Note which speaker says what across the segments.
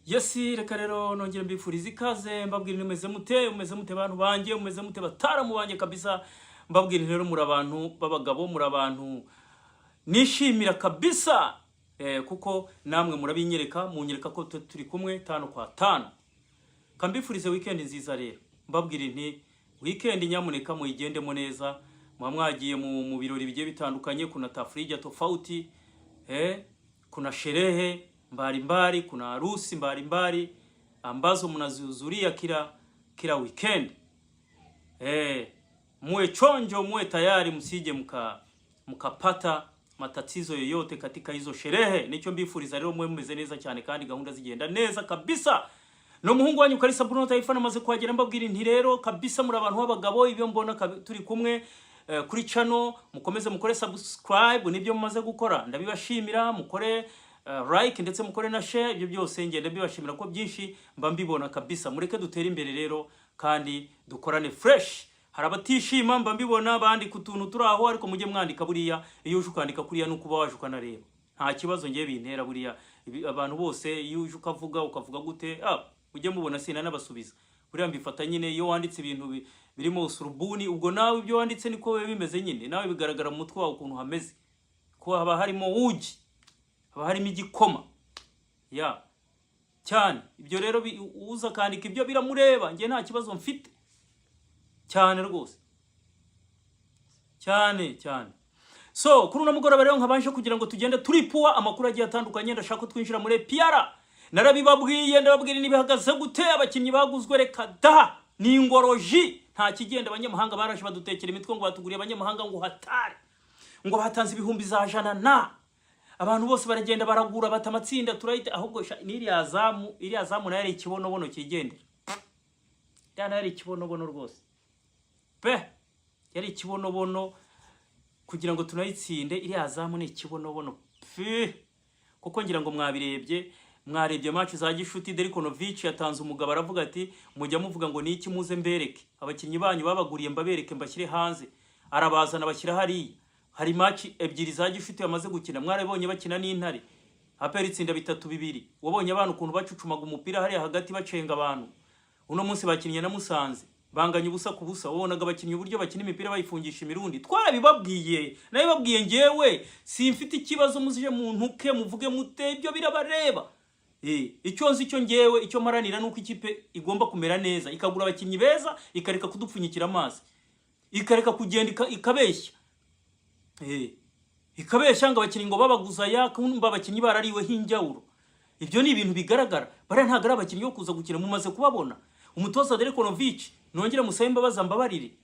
Speaker 1: Yes, reka rero nongere mbifuriza ikaze, mbabwira mumeze mute, mumeze mute bantu banjye, mumeze mute bataramu banjye kabisa. Mbabwira rero, muri abantu b'abagabo, muri abantu nishimira kabisa, kuko namwe murabinyereka, munyereka ko turi kumwe tano kwa tano. Kambifurize weekend nziza rero, mbabwira nti weekend nyamuneka muyigendemo neza. Muba mwagiye mu birori bigiye bitandukanye, kuna tafrija tofauti, kuna sherehe mbalimbali, kuna harusi mbalimbali ambazo mnazihudhuria kila weekend. Muwe chonjo, muwe tayari, msije mkapata matatizo yoyote katika hizo sherehe. Nicyo mbifuriza rero, muwe mumeze neza cyane kandi gahunda zigenda neza kabisa. No muhungu wanyu Kalisa Bruno Taifa namaze kuhagera, mbabwira nti rero kabisa muri abantu b'abagabo, ibyo mbona turi kumwe kuri channel, mukomeze mukore subscribe, nibyo mumaze gukora ndabibashimira, mukore like ndetse mukore na share, ibyo byose ngenda mbibashimira ko byinshi mba mbibona kabisa. Mureke dutere imbere rero kandi dukorane fresh. Hari abatishima mba mbibona bandika utuntu turi aho, ariko mujye mwandika. Buriya iyo uje ukandika kuriya nuko uba waje ukanareba, nta kibazo ngiye bintera. Buriya abantu bose iyo uje ukavuga, ukavuga gute, ujye mubona sinanabasubiza. Buriya mbifata nyine, iyo wanditse ibintu birimo usurubuni, ubwo nawe ibyo wanditse niko biba bimeze nyine, nawe bigaragara mu mutwe wawe ukuntu hameze, ko haba harimo ugi, haba harimo igikoma ya cyane. Ibyo rero uza akandika ibyo biramureba, njye nta kibazo mfite cyane rwose, cyane cyane. So kuri uno mugoroba rero nkabanje kugira ngo tugende turipuwa amakuru agiye atandukanye. Ndashaka ko twinjira muri APR. Narabibabwiye, ndababwira n'ibihagaze gute, abakinnyi baguzwe reka da, ni ingoroji, nta kigenda. Abanyamahanga baraje badutekera imitwe ngo batuguriye abanyamahanga, ngo hatari, ngo batanze ibihumbi za jana na abantu bose baragenda baragura, bata amatsinda turahita. Ahubwo n'iriya Azam, iriya Azam nayo ari ikibonobono cyigendera. Iriya nayo ari ikibonobono rwose pe, yari ikibonobono kugira ngo tunayitsinde. Iriya Azam ni ikibonobono pe, kuko ngira ngo mwabirebye, mwarebye match za gishuti. Darko Novic yatanze umugabo, aravuga ati: "Mujya muvuga ngo niki? Muze mbereke abakinnyi banyu babaguriye, mbabereke, mbashyire hanze." Arabazana bashyira hariya. Hari match ebyiri za gishuti bamaze gukina, mwarabonye bakina n'Intare, APR itsinda 3-2. Wabonye abantu ukuntu bacucumaga umupira hariya hagati, bacenga abantu. Uno munsi bakinnye na Musanze, banganya 0-0. Wabonaga abakinnyi uburyo bakina imipira bayifungisha imirundi. Twarabibabwiye, nabibabwiye ngewe, simfite ikibazo. Muzije muntuke, muvuge mute, ibyo birabareba. Icyo nzi cyo ngewe, icyo mparanira nuko ikipe igomba kumera neza, ikagura abakinnyi beza, ikareka kudupfunyikira amazi, ikareka kugenda ikabeshya, ikabeshya ngo abakinnyi ngo babaguza aya, kumva abakinnyi barariweho injyawuro. Ibyo ni ibintu bigaragara. Bariya ntabwo ari abakinnyi bo kuza gukina, mumaze kubabona. Umutoza Darko Novic, nongere musabe imbabazi, ambabarire,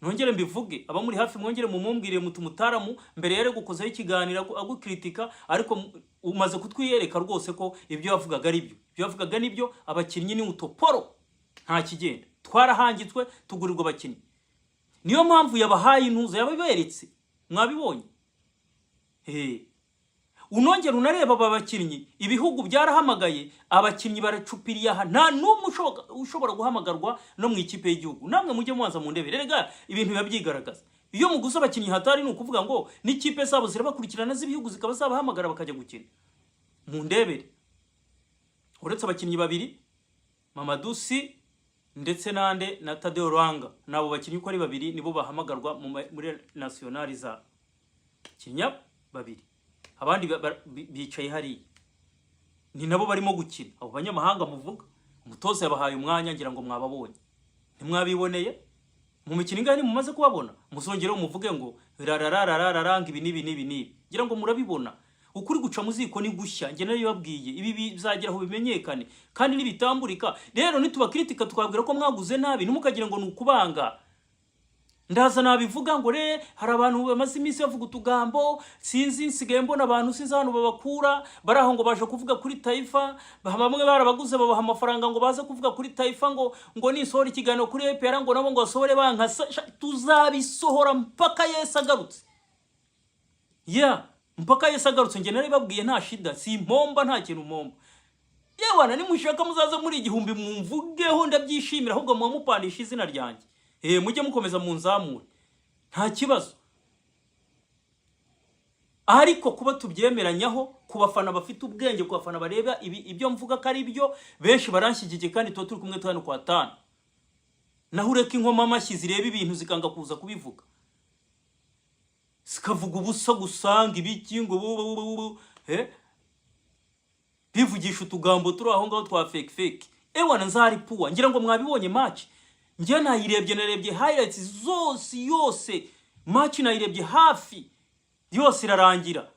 Speaker 1: nongere mbivuge, abamuri hafi mwongere mumumbwire muti: "Umutaramu mbere yari gukozaho ikiganiro agukritika, ariko umaze kutwiyereka rwose ko ibyo yavugaga ari byo, ibyo yavugaga nibyo." Abakinnyi ni utoporo, nta kigenda. Twarahangitswe, tugurirwa abakinnyi, niyo mpamvu yabahaye intuza, yababeretse, mwabibonye. Unongera unareba aba bakinnyi, ibihugu byarahamagaye, abakinnyi baracupiriye aha, nta n'umwe ushobora guhamagarwa no mu ikipe y'igihugu. Namwe mujye mubanza mu ndebe rega, ibintu biba byigaragaza. Iyo muguze abakinnyi hatari, ni ukuvuga ngo n'ikipe zabo zirabakurikirana z'ibihugu, zikaba zabahamagara bakajya gukina. Mu ndebere, uretse abakinnyi babiri, Mamadou Sy ndetse nande na Tadeo Rwanga, nabo bakinnyi uko ari babiri nibo bahamagarwa muri nationale za kinya babiri. Abandi bicaye hariya, ni nabo barimo gukina. Abo banyamahanga muvuga, umutoza yabahaye umwanya, ngira ngo mwababonye, ntimwabiboneye mu mikino ingahe mumaze kubabona? Muzongereho muvuge ngo rararararara, ngo ibi n'ibi n'ibi n'ibi. Ngira ngo murabibona, ukuri guca mu ziko ni gushya. Njye narabibabwiye, ibi bizagera aho bimenyekane kandi nibitamburika. Rero nitubakritika tukababwira ko mwaguze nabi, ntimukagire ngo ni ukubanga. Ndaza nabivuga ngo re hari abantu bamaze iminsi bavuga utugambo, sinzi, nsigaye mbona abantu, sinzi ahantu babakura, bari aho ngo baje kuvuga kuri Taifa. Bamwe barabaguze, babaha amafaranga ngo baze kuvuga kuri Taifa, ngo nisohora ikiganiro kuri APR, ngo nabo ngo basohore bankasa. Tuzabisohora mpaka Yesu agarutse ya, mpaka Yesu agarutse. Njye narabibabwiye, nta shida, si impomba, nta kintu mpomba. Yewana, nimushaka muzaze muri 1000 mumvugeho, ndabyishimira. Ahubwo muba mupandisha izina ryanjye. Mujye mukomeza munzamure, nta kibazo. Ariko kuba tubyemeranyaho, ku bafana bafite ubwenge, ku bafana bareba ibi, ibyo mvuga ko ari byo, benshi baranshyigikiye kandi tuba turi kumwe tano kwa tano. Naho ureka inkoma amashyi zireba ibintu zikanga kuza kubivuga, zikavuga ubusa gusanga ibiki ngo bu bu bu bu, bivugisha utugambo turi aho ngaho twa fake fake. Ewana, nzari puwa, ngira ngo mwabibonye match. Njye nayirebye, narebye highlights zose yose. Match nayirebye hafi yose irarangira.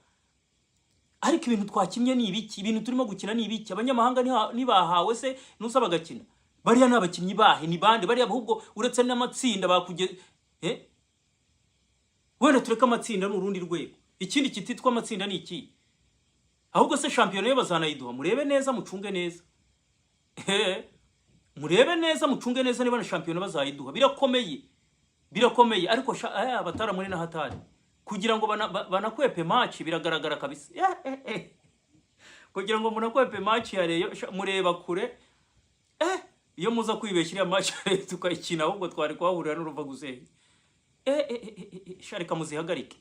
Speaker 1: Ariko ibintu twakinnye ni ibiki? Ibintu turimo gukina ni ibiki? Abanyamahanga ntibahawe se nusa bagakina? Bariya ni abakinnyi bahe? Ni bande bariya? Ahubwo uretse n'amatsinda bakuge, wenda tureke amatsinda, ni urundi rwego. Ikindi kititwa amatsinda ni iki? Ahubwo se shampiyona yo bazanayiduha? Murebe neza, mucunge neza. Murebe neza, mucunge neza niba na shampiyona bazayiduha. Birakomeye, birakomeye. Ariko abatara muri na hatari kugira ngo banakwepe match, biragaragara kabisa. Kugira ngo munakwepe match ya Rayon, mureba kure. Iyo muza kwibeshya iriya match ya Rayon tukayikina, ahubwo twari kuhahurira n'uruva gusenya. Sha, reka muzihagarike.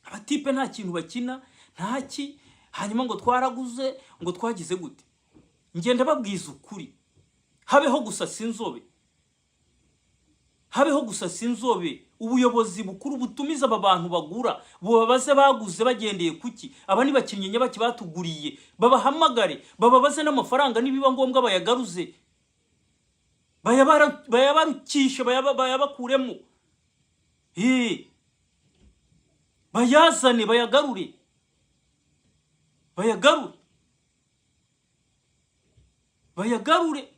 Speaker 1: Abatipe nta kintu bakina, ntaki. Hanyuma ngo twaraguze, ngo twagize gute? Ngenda babwiza ukuri, habeho gusasa inzobe, habeho gusasa inzobe. Ubuyobozi bukuru butumiza aba bantu bagura, bubabaze baguze bagendeye kuki. Aba ni bakinnyi nyabaki batuguriye? Babahamagare, bababaze n'amafaranga, nibiba ngombwa bayagaruze, bayabarukishe, bayabakuremo. Bayazane, bayagarure, bayagarure, bayagarure.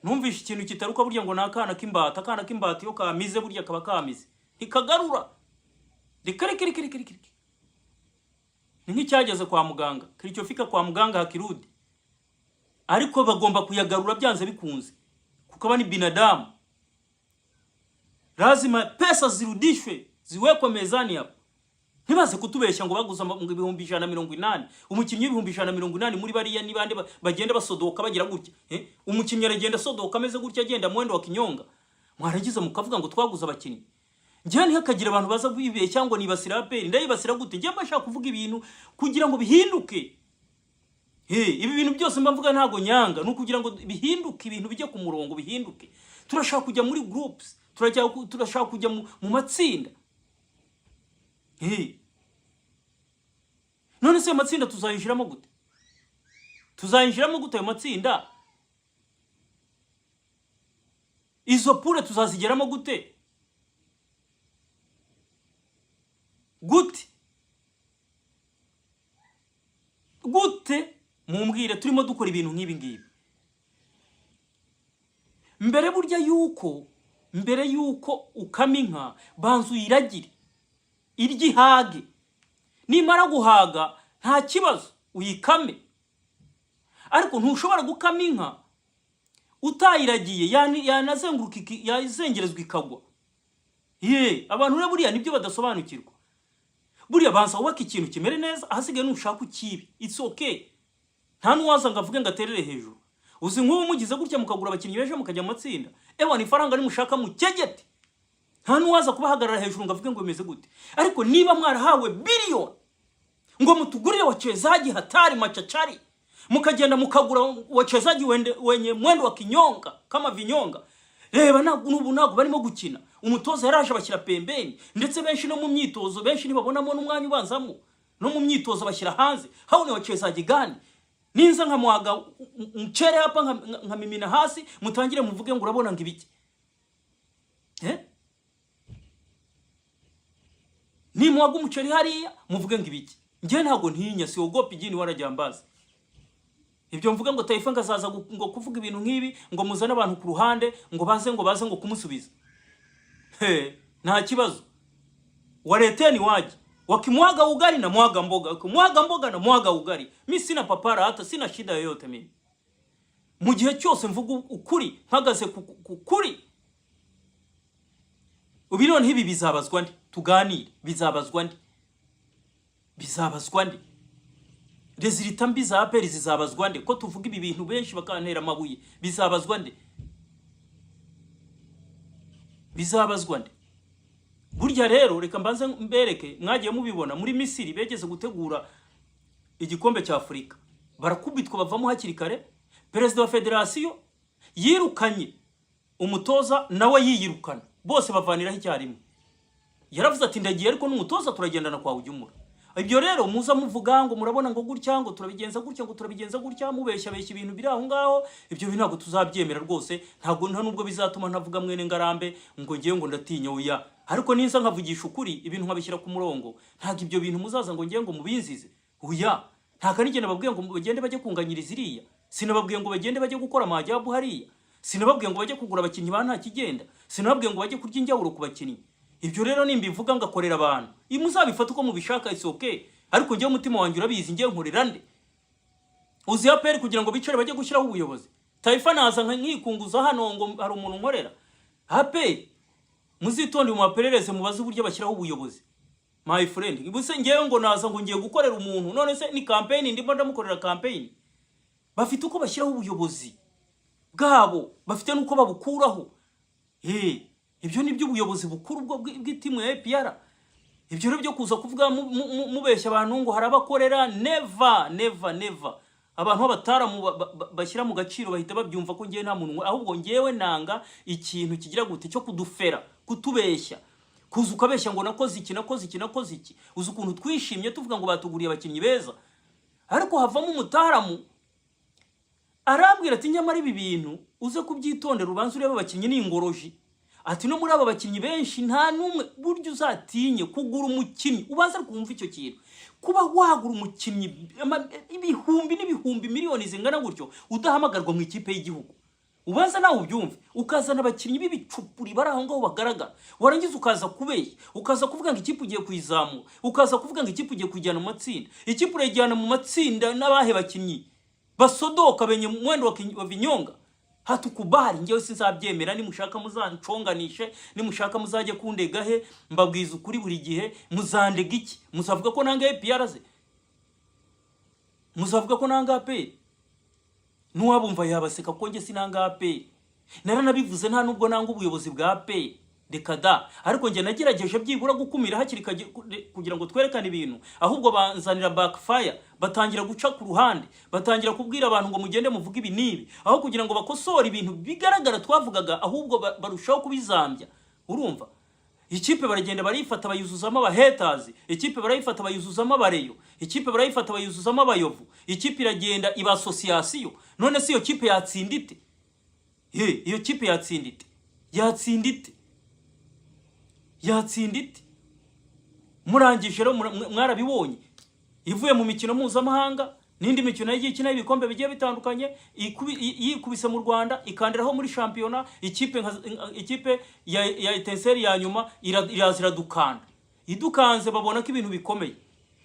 Speaker 1: Numvishe ikintu kitaruka burya, ngo ni akana k'imbata. Akana k'imbata iyo kamize burya kaba kamize, ntikagarura. Reka, reka, reka, reka, reka, reka. Ni nk'icyageze kwa muganga, kilichofika kwa muganga hakirudi. Ariko bagomba kuyagarura byanze bikunze, kuko aba ni binadamu. Lazima pesa zirudishwe, ziwekwe mezani hapo. Ntibaze kutubeshya ngo baguze ngo 180,000. Umukinnyi w'180,000 muri bariya ni bande bagenda basodoka bagira gutya, eh? Umukinnyi aragenda asodoka ameze gutya, agenda mwendo wa kinyonga, mwaragize mukavuga ngo twaguze abakinnyi. Njyewe ntihakagire abantu baza kwibeshya ngo nibasira APR. Ndayibasira gute? Njyewe mba nshaka kuvuga ibintu kugira ngo bihinduke. Hey, ibi bintu byose mba mvuga ntabwo nyanga, ni ukugira ngo bihinduke, ibintu bijye ku murongo, bihinduke. Turashaka kujya muri groups, turashaka kujya mu matsinda. Hey. None se ayo matsinda tuzayinjiramo gute? Tuzayinjiramo gute ayo matsinda? Izo poule tuzazigeramo gute? Gute? Gute? Mumbwire, turimo dukora ibintu nk'ibi ngibi. Mbere burya yuko, mbere yuko ukama inka, banza uyiragire irye ihage. Nimara guhaga nta kibazo, uyikame. Ariko ntushobora gukama inka utayiragiye, yanazenguruka yazengerezwa ikagwa. Ye, abantu rero buriya nibyo badasobanukirwa. Buriya banza wubake ikintu kimere neza, ahasigaye nushaka ukibe, it's okay. Nta n'uwaza ngo avuge ngo aterere hejuru. Uzi nk'ubu mugize gutya mukagura abakinnyi b'ejo, mukajya mu matsinda, ewa, ni ifaranga nimushaka mukegete, nta n'uwaza kubahagarara hejuru ngo avuge ngo bimeze gute. Ariko niba mwarahawe biliyoni ngo mutugurire wachezaji hatari machachari, mukagenda mukagura wachezaji wenye mwendo wa kinyonga kama vinyonga, reba n'ubu ntabwo barimo gukina. Umutoza yaraje abashyira pembeni, ndetse benshi no mu myitozo, benshi ntibabonamo n'umwanya ubanzamo, no mu myitozo bashyira hanze. Hao ni wachezaji gani? Ninza nkamwaga mchere hapa, nkamimina hasi, mutangire muvuge ngo urabona ngo ibiki, eh? Nimwaga umuceri hariya muvuge ngo ibiki? Njye ntabwo ntinya, siogopi jini wala jambazi. Ibyo mvuga ngo Taifa ngo azaza ngo kuvuga ibintu nk'ibi, ngo muzane abantu ku ruhande, ngo baze ngo kumusubiza. He, nta kibazo, waleteni waje. Wakimwaga ugali na mwaga mboga, wakimwaga mboga na mwaga ugali. Mi sina papara, hata sina shida yoyote mimi. Mu gihe cyose mvuga ukuri, mpagaze ku kuri. Ubu noneho ibi bizabazwa nde? Tuganire, bizabazwa nde? Bizabazwa nde? Résultats mbi za APR zizabazwa nde? Ko tuvuga ibi bintu benshi bakantera amabuye, bizabazwa nde? Bizabazwa nde? Burya rero reka mbanze mbereke, mwagiye mubibona muri Misiri begeze gutegura igikombe cya Afurika, barakubitwa bavamo hakiri kare. Perezida wa federasiyo yirukanye umutoza, nawe yiyirukana, bose bavaniraho icyarimwe. Yaravuze ati: "Ndagiye, ariko n'umutoza turagendana kwa Ujyumura." Ibyo rero muza muvuga ngo murabona ngo gutya, ngo turabigenza gutya, ngo turabigenza gutya, mubeshya beshya ibintu biri aho ngaho, ibyo bintu ntabwo tuzabyemera rwose. Ntabwo, nta nubwo bizatuma ntavuga mwene ngarambe ngo ngewe ngo ndatinya, oya. Ariko niza nkavugisha ukuri, ibintu nkabishyira ku murongo, ntabwo ibyo bintu muzaza ngo ngewe ngo mubinzize, oya. Ntabwo ari njye nababwiye ngo bagende bajye kunganyiriza iriya, sinababwiye ngo bagende bajye gukora amajyabu hariya, sinababwiye ngo bajye kugura abakinnyi ba nta kigenda, sinababwiye ngo bajye kurya injyawuro ku bakinnyi. Ibyo rero nimbivuga ngakorera abantu, iyo muzabifata uko mubishaka, it's okay. Ariko njyewe umutima wanjye urabizi, njyewe nkorera nde? Uzi APR kugira ngo bicare bajye gushyiraho ubuyobozi? Taifa naza nkikunguza hano ngo hari umuntu nkorera APR? Muzitonde mu maperereze, mubaze uburyo bashyiraho ubuyobozi, my friend. Ubuse ngewe ngo naza ngo ngiye gukorera umuntu? None se ni campaign ndimo ndamukorera campaign? Bafite uko bashyiraho ubuyobozi bwabo, bafite n'uko babukuraho. Ibyo ni byo ubuyobozi bukuru bwo bw'itimu ya APR. Ibyo rero byo kuza kuvuga mubeshya abantu ngo hari abakorera, never, never, never. Abantu b'abataramu bashyira mu gaciro bahita babyumva ko ngewe nta muntu, ahubwo ngewe nanga ikintu kigira gute cyo kudufera, kutubeshya, kuza ukabeshya ngo nakoze iki, nakoze iki, nakoze iki. Uzi ukuntu twishimye tuvuga ngo batuguriye abakinnyi beza, ariko havamo umutaramu arambwira ati: "Nyamara ibi bintu uze kubyitondera, ubanze urebe abakinnyi ni ingoroji." Ati: "No muri aba bakinnyi benshi nta n'umwe." Burya uzatinye kugura umukinnyi, ubanza kumva icyo kintu, kuba wagura umukinnyi ibihumbi n'ibihumbi, miliyoni zingana gutyo, udahamagarwa mu ikipe y'igihugu. Ubanza nawe ubyumve, ukazana abakinnyi b'ibicupuri bari aho ngaho bagaragara, warangiza ukaza kubeshya, ukaza kuvuga ngo ikipe ugiye kuyizamura, ukaza kuvuga ngo ikipe ugiye kuyijyana mu matsinda. Ikipe urayijyana mu matsinda n'abahe bakinnyi basodoka benye mwendo wa vinyonga? Hatukubali. Njyewe sinzabyemera. Nimushaka muzanconganishe, nimushaka muzajye kundega he, mbabwiza ukuri buri gihe. Muzandega iki? Muzavuga ko nanga APR ze? Muzavuga ko nanga APR? N'uwabumva yabaseka, ko njye sinanga APR, naranabivuze. Nta nubwo nanga ubuyobozi bwa APR, reka da. Ariko njye nagerageje byibura gukumira hakiri kare kugira ngo twerekane ibintu, ahubwo banzanira backfire, batangira guca ku ruhande, batangira kubwira abantu ngo mugende muvuge ibi n'ibi, aho kugira ngo bakosore ibintu bigaragara twavugaga, ahubwo barushaho kubizambya. Urumva, ikipe baragenda barayifata bayuzuzamo abahetazi, ikipe barayifata bayuzuzamo abareyo, ikipe barayifata bayuzuzamo abayovu, ikipe iragenda iba association. None se iyo kipe yatsinda ite? He, iyo kipe yatsinda ite? Yatsinda ite? Yatsinda ite? Murangije rero mwarabibonye, ivuye mu mikino mpuzamahanga n'indi mikino yagiye ikina ibikombe bigiye bitandukanye, yikubise mu Rwanda, ikandiraho muri shampiyona. Ikipe nka ikipe ya Etincelles ya nyuma iraza iradukanda. Idukanze, babona ko ibintu bikomeye,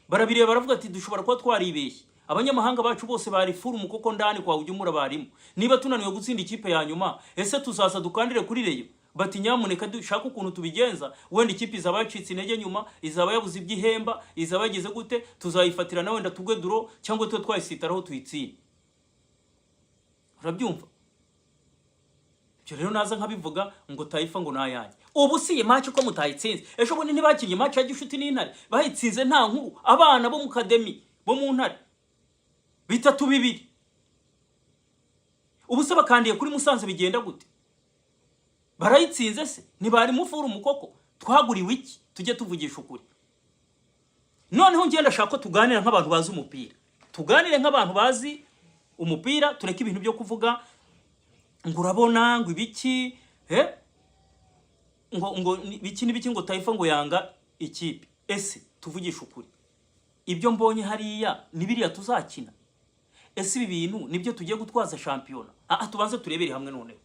Speaker 1: barabireba, baravuga ati: "Dushobora kuba twaribeshye, abanyamahanga bacu bose bari full mukoko ndani kwa Ujyumura barimo. Niba tunaniwe gutsinda ikipe ya nyuma, ese tuzaza dukandire kuri Rayon?" Bati: "Nyamuneka dushake ukuntu tubigenza, wenda ikipe izaba yacitse intege nyuma, izaba yabuze ibyo ihemba, izaba yagize gute, tuzayifatira na wenda tugwe draw cyangwa tube twayisitaraho tuyitsinde." Urabyumva? Ibyo rero naza nkabivuga ngo Taifa ngo nayanjye. Ubu si iyi match ko mutayitsinze? Ejo bundi ntibakinnye match ya gishuti n'Intare, bayitsinze nta nkuru, abana bo mu academy bo mu Ntare, 3-2. Ubu se bakandiye kuri Musanze bigenda gute? Barayitsinze se? Ntibari mufuru mukoko? Twaguriwe iki? Tujye tuvugisha ukuri. Noneho ngenda ndashaka ko tuganira nk'abantu bazi umupira, tuganire nk'abantu bazi umupira, tureke ibintu byo kuvuga ngo urabona ngo ibiki, ngo biki n'ibiki, ngo Taifa ngo yanga ikipe. Ese tuvugishe ukuri, ibyo mbonye hariya ni biriya tuzakina? Ese ibi bintu nibyo tugiye gutwaza shampiyona? Ah, tubanze turebere hamwe noneho.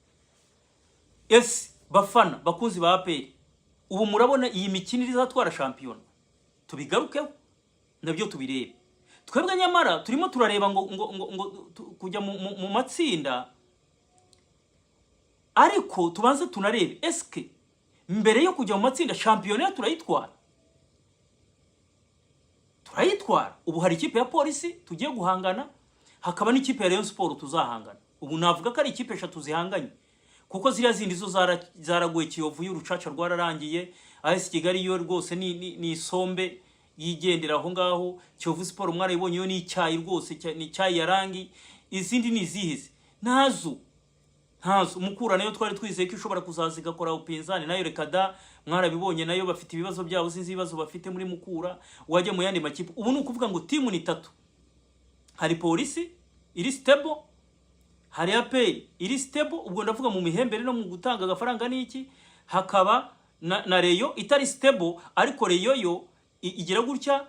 Speaker 1: Ese bafana bakunzi ba APR, ubu murabona iyi mikino izatwara shampiyona? Tubigarukeho nabyo tubirebe. Twebwe nyamara turimo turareba ngo kujya mu matsinda, ariko tubanze tunarebe: eske mbere yo kujya mu matsinda shampiyona yo turayitwara? Turayitwara? Ubu hari ikipe ya Polisi tugiye guhangana, hakaba n'ikipe ya Rayon Sport tuzahangana. Ubu navuga ko ari ikipe eshatu zihanganye, kuko ziriya zindi zo zaraguye. Kiyovu y'urucaca rwararangiye. AS Kigali yo rwose ni isombe yigendera aho ngaho. Kiyovu Sport mwarayibonye, yo ni icyayi rwose, ni icyayi ya rangi. Izindi ni izihe se? Ntazo, ntazo. Mukura nayo twari twizeye ko ishobora kuzaza igakora upinzani, nayo reka da, mwarabibonye, nayo bafite ibibazo byabo. Sinzi ibibazo bafite muri Mukura. Wajya mu yandi makipe, ubu ni ukuvuga ngo timu ni tatu: hari Polisi iri stable, hari APR iri stable, ubwo ndavuga mu mihembere no mu gutanga agafaranga n'iki, hakaba na Rayon itari stable. Ariko Rayon yo igira gutya,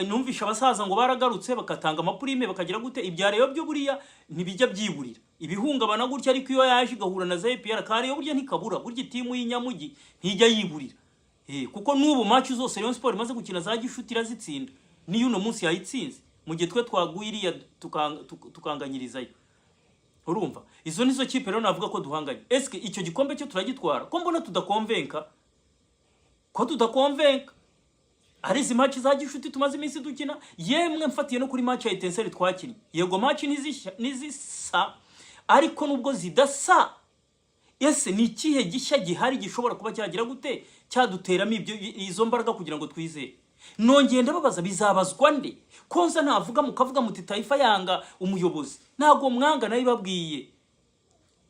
Speaker 1: numvisha abasaza ngo baragarutse, bagatanga amaprime, bakagira gute. Ibya Rayon byo buriya ntibijya byiburira, ibihungabana gutya, ariko iyo yaje igahura na za APR ka Rayon, burya ntikabura. Burya itimu y'inyamugi ntijya yiburira. Kuko n'ubu match zose Rayon Sport imaze gukina za gishuti irazitsinda, niyo uno munsi yayitsinze, mu gihe twe twaguye iriya tukanganyirizayo. Urumva, izo nizo kipe rero navuga ko duhanganye. Eske icyo gikombe cyo turagitwara, ko mbona tudaconvainca, ko tudaconvainca? Ari izi match za gishuti tumaze iminsi dukina, yemwe mfatiye no kuri match ya Etincelle twakinnye, yego match ntizisa, ariko nubwo zidasa, ese ni ikihe gishya gihari gishobora kuba cyagira gute, cyaduteramo ibyo izo mbaraga kugira ngo twizere? Nongeye ndababaza, bizabazwa nde? Konza ntavuga, mukavuga muti Taifa yanga umuyobozi. Ntabwo mwanga, nabibabwiye.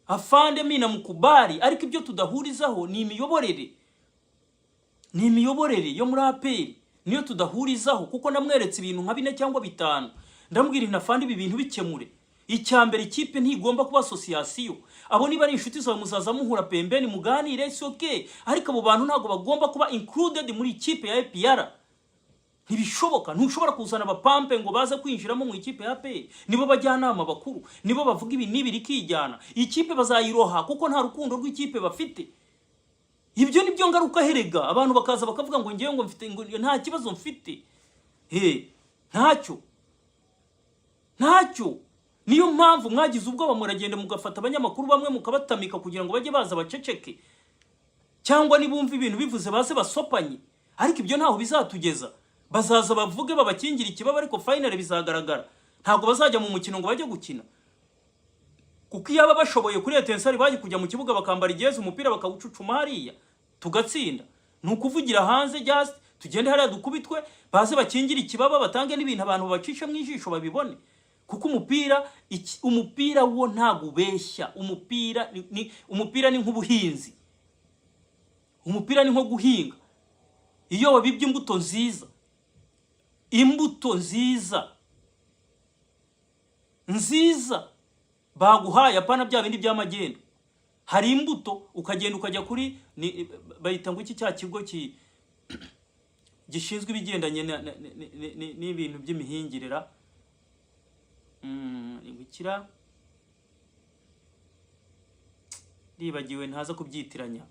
Speaker 1: Afande mina mukubari, ariko ibyo tudahurizaho ni imiyoborere, ni imiyoborere yo muri APR niyo tudahurizaho, kuko namweretse ibintu nka bine cyangwa bitanu. Ndamubwira nti: "Afande, ibi bintu bikemure." Icya mbere, ikipe ntigomba kuba association. Abo niba ari inshuti zawe, muzaza muhura pembeni muganire, it's okay, ariko abo bantu ntabwo bagomba kuba included muri ikipe ya APR. Ntibishoboka. Ntushobora kuzana abapampe ngo baze kwinjiramo mu ikipe ya APR. Nibo bajyanama bakuru, nibo bavuga ibi n'ibi rikijyana. Ikipe bazayiroha kuko nta rukundo rw'ikipe bafite. Ibyo nibyo ngaruka herega. Abantu bakaza bakavuga ngo ngewe ngo mfite, ngo nta kibazo mfite. He, ntacyo, ntacyo. Niyo mpamvu mwagize ubwoba, muragenda mugafata abanyamakuru bamwe mukabatamika kugira ngo bajye baza baceceke, cyangwa nibumva ibintu bivuze baze basopanye. Ariko ibyo ntaho bizatugeza. Bazaza bavuge, babakingira ikibaba, ariko finally bizagaragara. Ntabwo bazajya mu mukino ngo bajye gukina, kuko iyo aba bashoboye kuri Etincelle bajya kujya mu kibuga bakambara igezi, umupira bakawucucuma hariya tugatsinda. Ni ukuvugira hanze, just tugende hariya dukubitwe, baze bakingire ikibaba, batange n'ibintu, abantu babacishe mu ijisho babibone. Kuko umupira umupira wo ntabwo ubeshya. Umupira umupira ni nk'ubuhinzi, umupira ni nko guhinga. Iyo wabibye imbuto nziza, imbuto nziza nziza baguhaye, apana bya bindi by'amagendo. Hari imbuto ukagenda ukajya kuri bayita ngo iki, cya kigo gishinzwe ibigendanye n'ibintu by'imihingirira, gukira, ndibagiwe, ntaza kubyitiranya,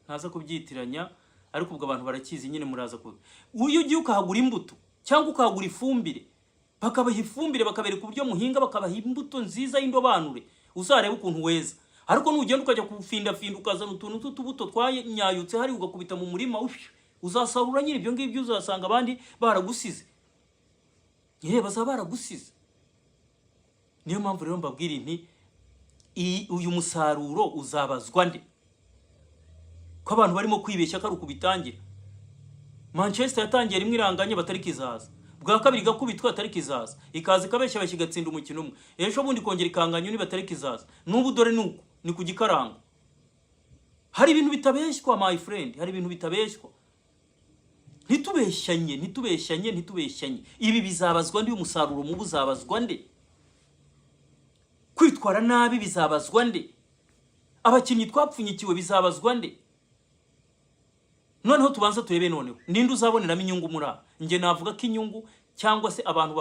Speaker 1: ntaza kubyitiranya, ariko ubwo abantu barakizi nyine. Muraza ku iyo ugiye ukahagura imbuto cyangwa ukahagura ifumbire, bakabaha ifumbire, bakabereka uburyo muhinga, bakabaha imbuto nziza y'indobanure, uzareba ukuntu weza. Ariko nugenda ukajya kufindafinda, ukazana utuntu tw'utubuto twanyayutse hari, ugakubita mu murima, ush, uzasarura nyine ibyo ngibyo, uzasanga abandi baragusize. Yewe, bazaba baragusize. Niyo mpamvu rero mbabwira nti uyu musaruro uzabazwa nde, ko abantu barimo kwibeshya ko ari ukubitangira? Manchester yatangiye rimwe iranganye, batari kizaza, bwa kabiri igakubitwa, atari kizaza, ikaza ikabeshya beshya, igatsinda umukino umwe, ejo bundi ikongera ikanganya undi, batari kizaza. N'ubu dore nuko ni ku gikarango. Hari ibintu bitabeshywa, my friend, hari ibintu bitabeshywa. Ntitubeshyanye, ntitubeshyanye, ntitubeshyanye. Ibi bizabazwa nde? Umusaruro mubi uzabazwa nde? Kwitwara nabi bizabazwa nde? Abakinnyi twapfunyikiwe bizabazwa nde? Noneho tubanza turebe noneho ninde uzaboneramo inyungu muri aba. Njye navuga ko inyungu cyangwa se abantu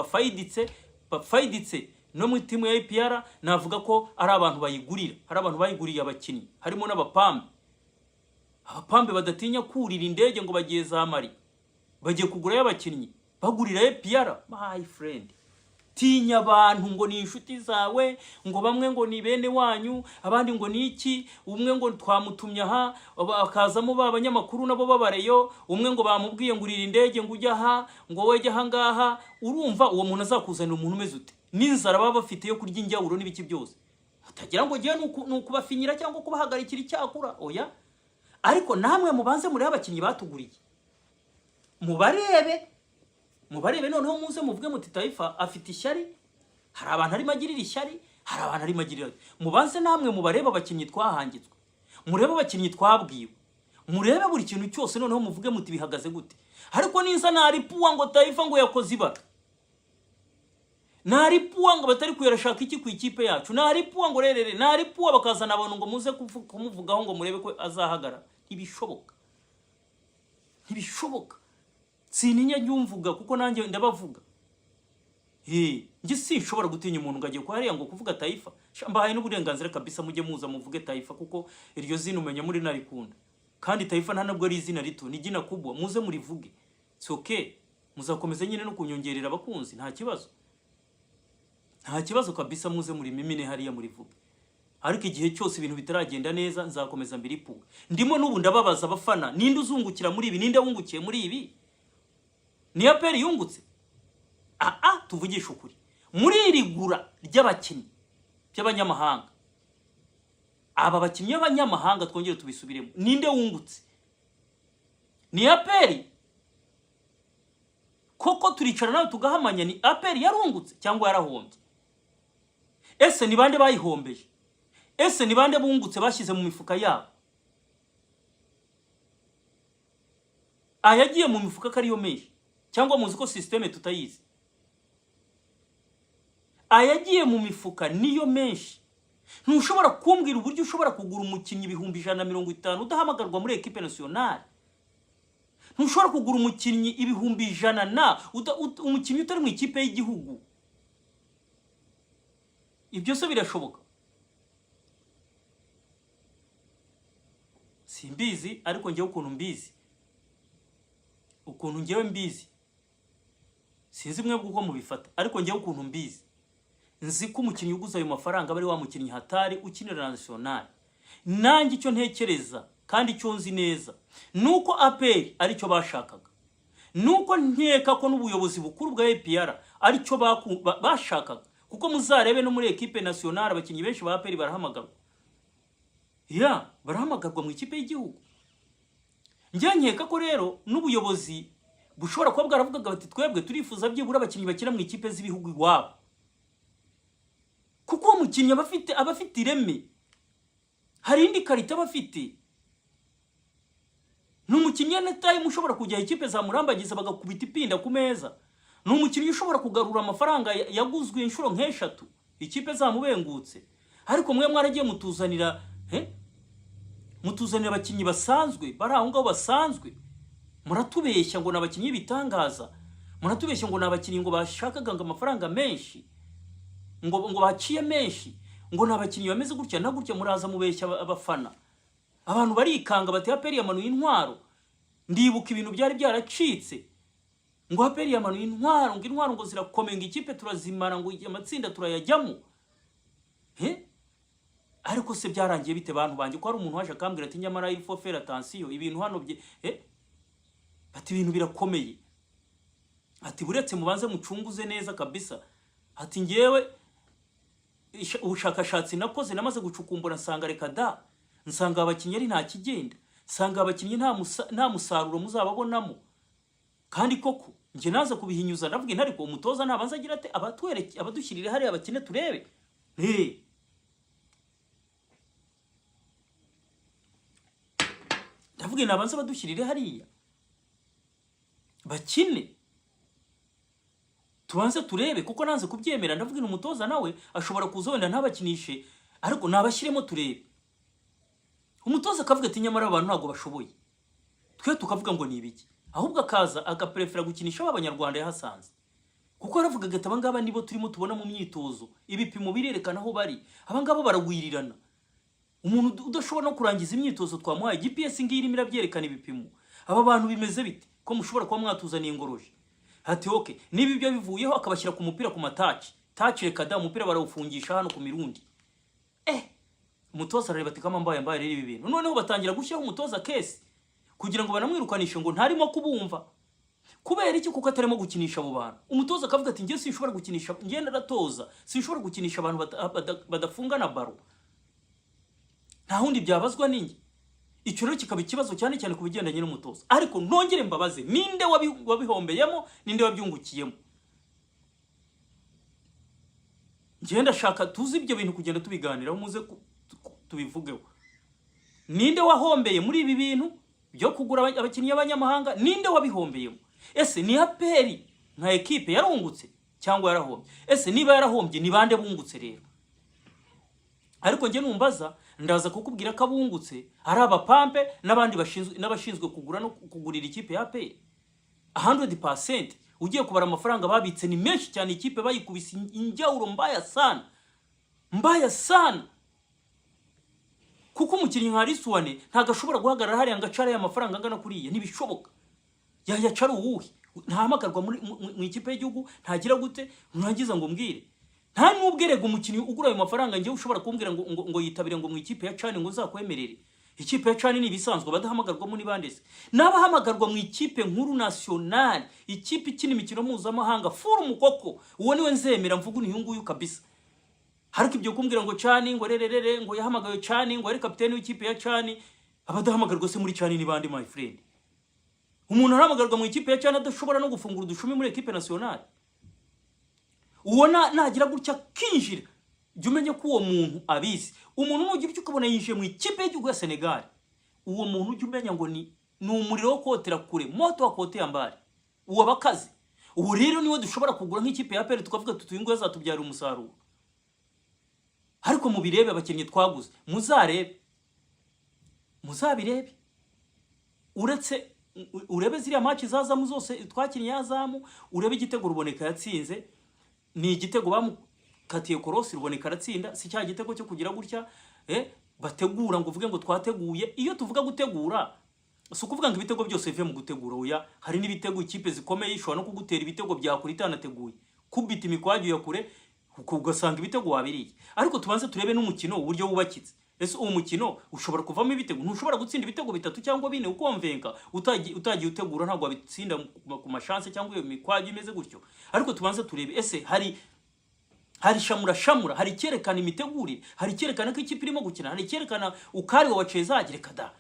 Speaker 1: bafaiditse no mu timu ya APR, navuga ko ari abantu bayigurira. Hari abantu bayiguriye abakinnyi, harimo n'abapambe, abapambe badatinya kurira indege ngo bagiye za Mali, bagiye kugurayo abakinnyi, bagurira APR. My friend, tinya abantu ngo ni inshuti zawe, ngo bamwe ngo ni bene wanyu, abandi ngo ni iki, umwe ngo twamutumye aha, bakazamo ba banyamakuru nabo babareyo, umwe ngo bamubwiye ngo urira indege ngo ujye aha, ngo wejye aha ngaha. Urumva uwo muntu azakuzanira umuntu umeze ute, n'inzara baba bafite yo kurya injyawuro n'ibiki byose? Utagira ngo ngewe ni ukubafinyira cyangwa kubahagarikira icyakura. Oya. Ariko namwe mubanze murebe abakinnyi batuguriye, mubarebe, mubarebe, noneho muze muvuge muti Taifa afite ishyari, hari abantu arimo agirira ishyari, hari abantu arimo agirira. Mubanze namwe mubarebe abakinnyi twahangitswe, murebe abakinnyi twabwiwe, murebe buri kintu cyose, noneho muvuge muti bihagaze gute. Ariko niza naripuwa ngo Taifa ngo yakoze ibara, naripuwa ngo batari kuyarashaka iki ku ikipe yacu, naripuwa ngo rerere, naripuwa bakazana abantu ngo muze kumuvugaho ngo murebe ko azahagarara. Ntibishoboka, ntibishoboka. Sintinya njya kuko nanjye ndabavuga. Njye sinshobora gutinya umuntu ngo agiye kwa hariya ngo kuvuga Taifa. Sha, mbahaye n'uburenganzira kabisa, mujye muza muvuge Taifa, kuko iryo zina umenya muri narikunda, kandi Taifa nta nubwo ari izina rito, ni jina kubwa. Muze murivuge, it's okay. Muzakomeza nyine no kunyongerera abakunzi, nta kibazo, nta kibazo kabisa. Muze muri mimine hariya murivuge, ariko igihe cyose ibintu bitaragenda neza nzakomeza mbiripuwe. Ndimo n'ubu ndababaza abafana: ninde uzungukira muri ibi? Ninde wungukiye muri ibi? Ni APR yungutse? Aa, tuvugishe ukuri, muri iri gura ry'abakinnyi by'abanyamahanga, aba bakinnyi b'abanyamahanga, twongere tubisubiremo, ninde wungutse? Ni APR koko? Turicara nawe tugahamanya, ni APR yarungutse cyangwa yarahombye? Ese ni bande bayihombeje? Ese ni bande bungutse bashyize mu mifuka yabo? Ayagiye mu mifuka ko ariyo menshi, cyangwa muzi ko système tutayizi? Ayagiye mu mifuka niyo menshi. Ntushobora kumbwira uburyo ushobora kugura umukinnyi 150,000 udahamagarwa muri équipe nationale. Ntushobora kugura umukinnyi 100,000 na umukinnyi utari mu ikipe y'igihugu. Ibyo se birashoboka? Simbizi, ariko njyewe ukuntu mbizi, ukuntu njyewe mbizi, sinzi mwebwe uko mubifata, ariko njyewe ukuntu mbizi, nzi ko umukinnyi uguze ayo mafaranga aba ari wa mukinnyi hatari ukinira nationale. Nanjye icyo ntekereza kandi icyo nzi neza ni uko APR aricyo bashakaga, nuko nkeka ko n'ubuyobozi bukuru bwa APR aricyo bashakaga, kuko muzarebe no muri équipe nationale abakinnyi benshi ba APR barahamagarwa, ya barahamagarwa mu ikipe y'igihugu. Njye nkeka ko rero n'ubuyobozi bushobora kuba bwaravugaga bati twebwe turifuza byibura abakinnyi bakina mu ikipe z'ibihugu iwabo, kuko uwo mukinnyi aba afite ireme, hari indi qualité aba afite. Ni umukinnyi anytime ushobora kujya ikipe zamurambagiza bagakubita ipinda ku meza. Ni umukinnyi ushobora kugarura amafaranga yaguzwe inshuro nk'eshatu ikipe zamubengutse. Ariko mwe mwaragiye mutuzanira, mutuzanira abakinnyi basanzwe bari aho ngaho basanzwe, muratubeshya ngo ni abakinnyi b'ibitangaza, muratubeshya ngo ni abakinnyi ngo bashakaga ngo amafaranga menshi, ngo baciye menshi, ngo ni abakinnyi bameze gutya na gutya. Muraza mubeshya abafana, abantu barikanga bati APR yamanuye intwaro. Ndibuka ibintu byari byaracitse ngo APR yamanuye intwaro, ngo intwaro ngo zirakomeye, ngo ikipe turazimara, ngo amatsinda turayajyamo. He, ariko se byarangiye bite, bantu banjye? Ko hari umuntu waje akambwira ati nyamara il faut faire attention, ibintu hano bye, bati ibintu birakomeye, ati buretse mubanze mucunguze neza kabisa, ati ngewe ubushakashatsi nakoze namaze gucukumbura nsanga reka da, nsanga abakinnyi ari nta kigenda, nsanga abakinnyi nta musaruro muzababonamo. Kandi koko njye naza kubihinyuza, ndavuga inti ariko umutoza nabanza agira ate, abatwereke, abadushyirire hariya abakine turebe. Ndavuga nabanza badushyirire hariya bakine tubanze turebe, kuko nanze kubyemera. Ndavuga inti umutoza nawe ashobora kuza wenda ntabakinishe, ariko nabashyiremo turebe. Umutoza akavuga ati nyamara abantu ntabwo bashoboye, twe tukavuga ngo ni ibiki? Ahubwo akaza agaprefera gukinisha abanyarwanda yahasanze, kuko aravuga ati abangaba nibo turimo tubona mu myitozo, ibipimo birerekana aho bari, abangaba baragwirirana. Umuntu udashobora no kurangiza imyitozo twamuhaye, GPS ngiyi irimo irabyerekana ibipimo, aba bantu bimeze bite ko mushobora kuba mwatuzaniye ingoroje? Ati okay, niba ibyo bivuyeho akabashyira ku mupira ku ma touch touch, reka da, umupira barawufungisha hano ku mirundi. Umutoza arareba ati kama mbaye mbaye rero ibi bintu. Noneho batangira gushyiraho umutoza case kugira ngo banamwirukanishe ngo ntarimo kubumva. Kubera iki? Kuko atarimo gukinisha abo bantu. Umutoza akavuga ati njye sinshobora gukinisha, njye naratoza, sinshobora gukinisha abantu badafungana ballon, nta wundi byabazwa ninjye. Icyo rero kikaba ikibazo cyane cyane ku bigendanye n'umutoza. Ariko nongere mbabaze: ninde wabihombeyemo, ninde wabyungukiyemo? Njyewe ndashaka tuzi ibyo bintu kugenda tubiganiraho, muze tubivugeho. Ninde wahombeye muri ibi bintu byo kugura abakinnyi b'abanyamahanga? Ninde wabihombeyemo? Ese ni APR nka ekipe yarungutse cyangwa yarahombye? Ese niba yarahombye, ni bande bungutse rero? Ariko njye numbaza, ndaza kukubwira ko abungutse ari abapampe n'abandi bashinzwe, n'abashinzwe kugura no kugurira ikipe ya APR. 100%. Ugiye kubara amafaranga babitse ni menshi cyane. Ikipe bayikubise injyawuro mbaya sana, mbaya sana, kuko umukinnyi nka Risuwane ntabwo ashobora guhagarara hariya ngo acare aya mafaranga angana kuriya. Ntibishoboka. Yayacara uwuhe? Ntahamagarwa mu ikipe y'igihugu, ntagira gute. Nurangiza ngo umbwire, nta n'ubwo erega umukinnyi ugura ayo mafaranga njyewe ushobora kumbwira ngo yitabire ngo mu ikipe ya CHAN, ngo nzakwemerere. Ikipe ya CHAN ni ibisanzwe, abadahamagarwamo ni bande se? N'abahamagarwa mu ikipe nkuru nationale, ikipe ikina imikino mpuzamahanga furu mukoko, uwo niwe nzemera mvuga uyu nguyu kabisa. Ariko ibyo kumbwira ngo CHAN, ngo rererere, ngo yahamagawe CHAN, ngo ari kapiteni w'ikipe ya CHAN, abadahamagarwa se muri CHAN ni bande, my friend? Umuntu arahamagarwa mu ikipe ya CHAN adashobora no gufungura udushumi muri équipe nationale. Uwo nagira gutya akinjira, jya umenya ko uwo muntu abizi. Umuntu nugira icyo ukabona yinjiye mu ikipe y'igihugu ya Senegal, uwo muntu ujya umenya ngo ni umuriro wo kotera kure, moto wa kotea mbali. Uwo bakazi, uwo rero niwe dushobora kugura nk'ikipe ya APR, tukavuga tuti: "Uyu nguyu azatubyarira umusaruro." Ariko mubirebe, abakinnyi twaguze, muzarebe, muzabirebe, uretse urebe ziriya match zazamu zose twakinnye yazamu, urebe igitego Ruboneka yatsinze. Ni igitego bamukatiye korosi, Ruboneka aratsinda. Si cya gitego cyo kugira gutya bategura ngo uvuge ngo twateguye. Iyo tuvuga gutegura, si ukuvuga ngo ibitego byose bive mu gutegura, oya. Hari n'ibitego ikipe zikomeye ishobora no kugutera ibitego bya kure itanateguye, kubita imikwaju ya kure, ugasanga ibitego wabiriye. Ariko tubanze turebe n'umukino uburyo wubakitse. Ese uwo mukino ushobora kuvamo ibitego? Ntushobora gutsinda ibitego bitatu cyangwa bine ukomvenka utagiye utegura. Ntabwo wabitsinda ku ma chance cyangwa iyo mikwaju imeze gutyo. Ariko tubanze turebe: ese hari shamura shamura, hari icyerekana imitegurire, hari icyerekana ko ikipe irimo gukina, hari icyerekana ukari wa wachezaji? Reka da,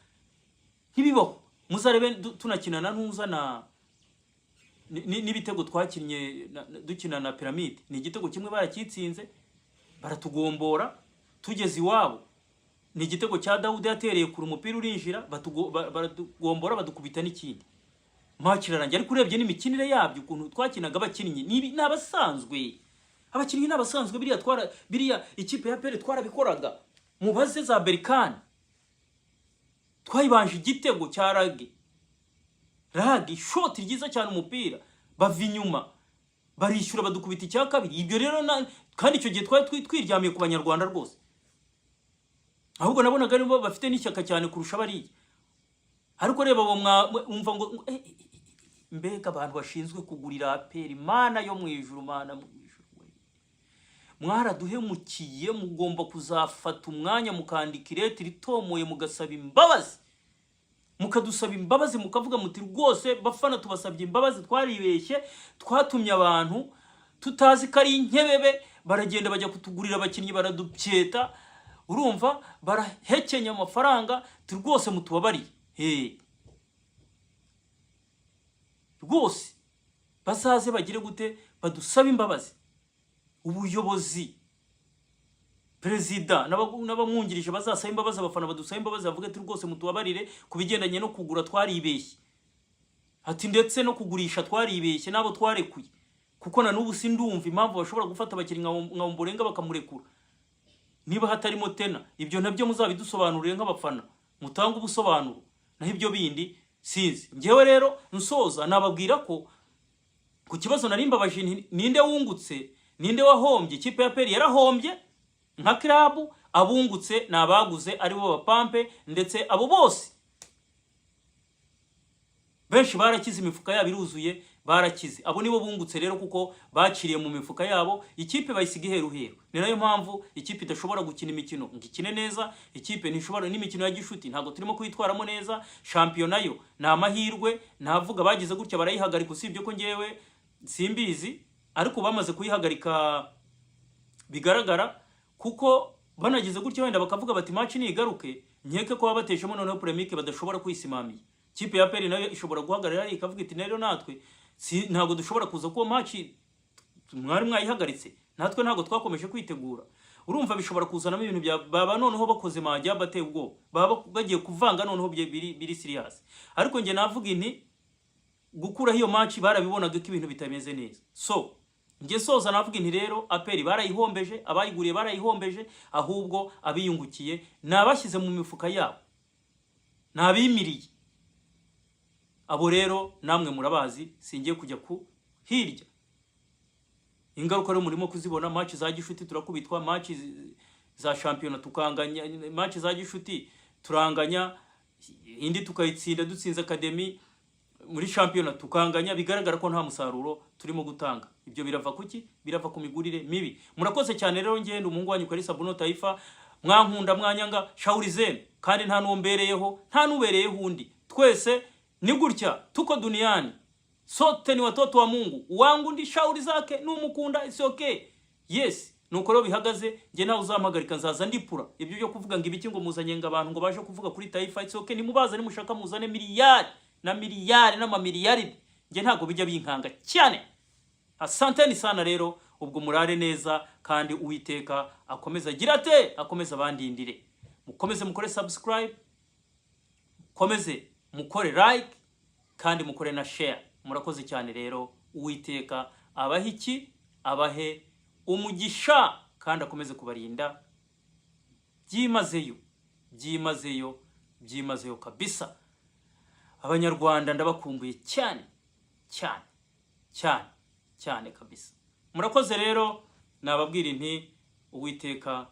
Speaker 1: ntibibaho. Muzarebe tunakinana ntuza na n'ibitego twakinnye dukina na Pyramide, ni igitego kimwe barakitsinze, baratugombora tugeze iwabo. Ni igitego cya Dawudi yatereye kure, umupira urinjira, baratugombora, badukubita n'ikindi, match irarangira. Ariko urebye n'imikinire yabyo, ukuntu twakinaga, abakinnyi ni abasanzwe, abakinnyi ni abasanzwe. Biriya twara, biriya ikipe ya APR twarabikoraga. Mubaze za Berkane, twayibanje igitego cya Rage Rage, ishoti ryiza cyane, umupira bava inyuma barishyura, badukubita icya kabiri. Ibyo rero kandi icyo gihe twari twiryamiye ku Banyarwanda rwose, ahubwo nabonaga aribo bafite n'ishyaka cyane kurusha bariya. Ariko reba abo umva ngo mbega abantu bashinzwe kugurira APR! Mana yo mu ijuru, Mana mu ijuru we, mwaraduhemukiye. Mugomba kuzafata umwanya mukandika ireti ritomoye, mugasaba imbabazi, mukadusaba imbabazi, mukavuga muti: "Rwose bafana, tubasabye imbabazi, twaribeshye, twatumye abantu tutazi ko ari inkebebe, baragenda bajya kutugurira abakinnyi, baradupyeta, urumva barahekenya amafaranga, tu rwose mutubabariye." Hey. Rwose bazaze bagire gute, badusabe imbabazi. Ubuyobozi, perezida n'abamwungirije bazasaba imbabazi abafana, badusaba imbabazi, bavuge ati: "Rwose mutubabarire, ku bigendanye no kugura twaribeshye," ati: "Ndetse no kugurisha twaribeshye n'abo twarekuye." Kuko na n'ubu sindumva impamvu bashobora gufata abakinnyi nka Ombolenga bakamurekura niba hatarimo tena. Ibyo nabyo muzabidusobanurire nk'abafana, mutange ubusobanuro. Naho ibyo bindi sinzi. Njyewe rero nsoza, nababwira ko ku kibazo nari mbabaje nti: ninde wungutse, ninde wahombye? Ikipe ya APR yarahombye nka club. Abungutse ni abaguze, aribo bapampe, ndetse abo bose benshi barakize, imifuka yabo iruzuye, barakize. Abo nibo bungutse rero, kuko baciriye mu mifuka yabo, ikipe bayisiga iheruheru. Ni nayo mpamvu ikipe idashobora gukina imikino ngo ikine neza. Ikipe ntishobora n'imikino ya gishuti, ntabwo turimo kuyitwaramo neza. Shampiyona yo ni amahirwe navuga, bagize gutya barayihagarika, usibye ko ngewe simbizi, ariko bamaze kuyihagarika bigaragara, kuko Banageze gutya wenda bakavuga bati match nigaruke, nkeke ko baba bateshemo noneho polémique badashobora kwisimamiya. Kipe ya APR nayo ishobora guhagarara ikavuga iti rero natwe si, ntabwo dushobora kuza kuba match mwari mwayihagaritse, natwe ntabwo twakomeje kwitegura. Urumva bishobora kuzanamo ibintu bya baba noneho bakoze majya bateye ubwoba, baba bagiye kuvanga noneho biri serious. Ariko njye navuga inti gukuraho iyo match barabibonaga ko ibintu bitameze neza. So njye soza navuga inti rero APR barayihombeje, abayiguriye barayihombeje, ahubwo abiyungukiye ni abashyize mu mifuka yabo, ni abimiriye. Abo rero namwe murabazi, singiye kujya ku hirya. Ingaruka rero murimo kuzibona. Match za gishuti turakubitwa, match za shampiyona tukanganya, match za gishuti turanganya, indi tukayitsinda dutsinze academy, muri shampiyona tukanganya. Bigaragara ko nta musaruro turimo gutanga. Ibyo birava kuki? Birava ku migurire mibi. Murakoze cyane rero. Ngenda umuhungu wanyu Kalisa Buno Taifa. Mwankunda, mwanyanga, shauri zenu, kandi nta n'uwo mbereyeho, nta n'ubereyeho undi. Twese ni gutya, tuko duniani, sote ni watoto wa Mungu. Wangu ndi shauri zake, numukunda it's okay. Yes, nuko rero bihagaze. Njye ntawe uzampagarika, nzaza ndipura ibyo byo kuvuga ngo ibiki, ngo muzanye ngo abantu ngo baje kuvuga kuri Taifa. It's okay, nimubaza, nimushaka muzane miliyari na miliyari n'amamiliyari, njye ntabwo bijya binkanga cyane. Asanteni sana rero. Ubwo murare neza, kandi Uwiteka akomeze agira ate, akomeze abandindire. Mukomeze mukore subscribe, mukomeze mukore like, kandi mukore na share. Murakoze cyane rero. Uwiteka abahe iki? Abahe umugisha, kandi akomeze kubarinda byimazeyo, byimazeyo, byimazeyo kabisa. Abanyarwanda ndabakumbuye cyane cyane cyane cyane kabisa. Murakoze rero. Nababwira inti Uwiteka